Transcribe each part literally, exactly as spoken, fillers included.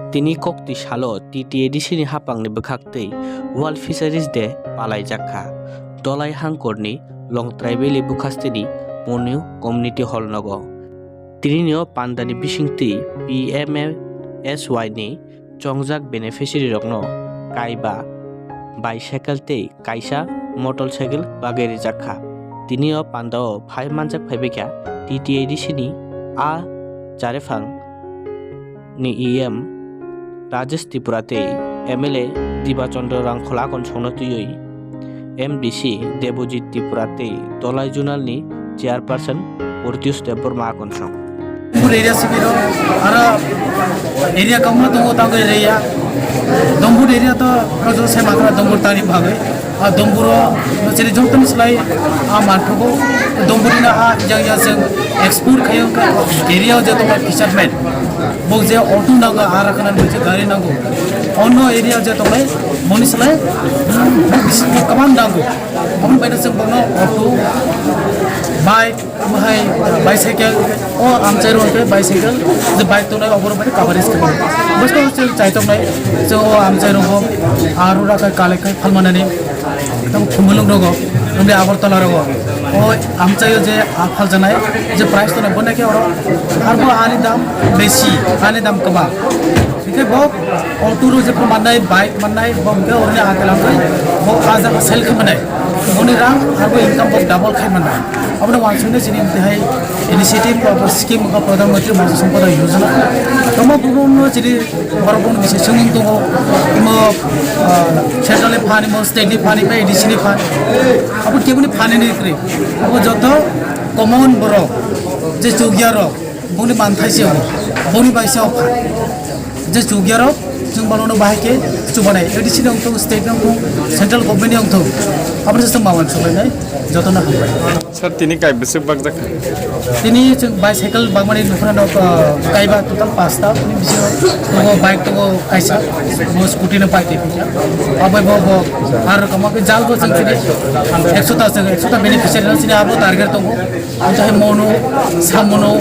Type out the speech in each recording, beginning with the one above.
Tini koktwi salo T T A D C ni haphangni bwkhaktwi World Fisheries Day palaijak kha. Dolai hangkorni Longtrai Valley bwkhasteni Manu Community Hall nogo. Tinini o pandani bisingtwi P M A S Y ni chongjak beneficiary rokno kaiba bicycle tei kaisa motorcycle bagwi rijak kha. Tini o pandao phai manjak phaibaikha T T A D C ni a charephang ni E M Rajesh Tripura tei M L A Diba Chandra Rangkhola Agonsongno twiwi M D C Debojit Tripura tei Dolai Zonal ni Chairperson Protyush Debbarma Agonsong. Dombur area sibiro, aro area kangma tongo tangwi area. Dombur area to projo se makra Dombur tani bagwi. A Domburo no chini jontoni slai a manthogo. Domburi na a yang yang seng explore khayo ka area je to fisherman. Bo je auto nanga a rakhanan bo je gari nango. Ono area je to lai moni slai bisi kaman nango. Omo bai na seng bono auto, bike, Bahai bicycle, o amchai rok khe bicycle, je bike tongnai oborok bai coverage khe. Bwskang se chaitok nai, je o amchai rok bo aru rakai kalai khai phalmanani tamo Khumulwng rogo, tamo Agartala rogo. O amchai o je aphal janai, je price tongnai bo nai khe oro arbo ani dam besi, ani dam kwbang. Hingke bo auto ro je mannai, bike mannai, bo hingke oroni akelang bai bo a jaga sell khe mannai. Boni rang abo income bo double khai mannai. Abono wansuknai chini tihai initiative ba scheme wngkha Pradhan Mantri Matsya Sampada Yojana. Tamo bubuno chini borok bono bisi swngwng tongo. Imo, ah, central ni phan, imo state ni phan, imo A D C ni phan. Abo keboni phan ni kwrwi. Abo joto common borok je chukya rok. Boni manthai se obo, boni bai se opha. Je chukya rok, chwng bono no bahai khe chubanai. A D C ni wngthung, state ni wngthung, central government ni wngthung. Aboni se mawan chubainai, joto no hambai. Sir, tini kai bwswk bakjak kha? Tini chwng bicycle bakmani nukhrano, uh, kaiba total pasta, bini bisingo tongo bike tongo kaisa, bo scooty no pai twi phikha. Abai bo, bo, ar kama khe jal bo chwng tini ekso ta chwng, ekso ta beneficiary no chini abo target tongo. Amchahe mono, samono,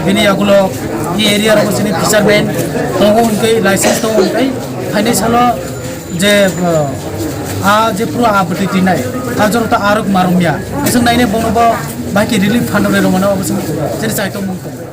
bini yagulo, e area rogo sini fisherman, tongo hingke license tongo hingke, phaini salo je, ah, a je pura abati tinai, a joro ta arok marumya, isang naine bono bo, bahai khe relief fund rok rwmano, abo sini, jeni chai tongmung tongo.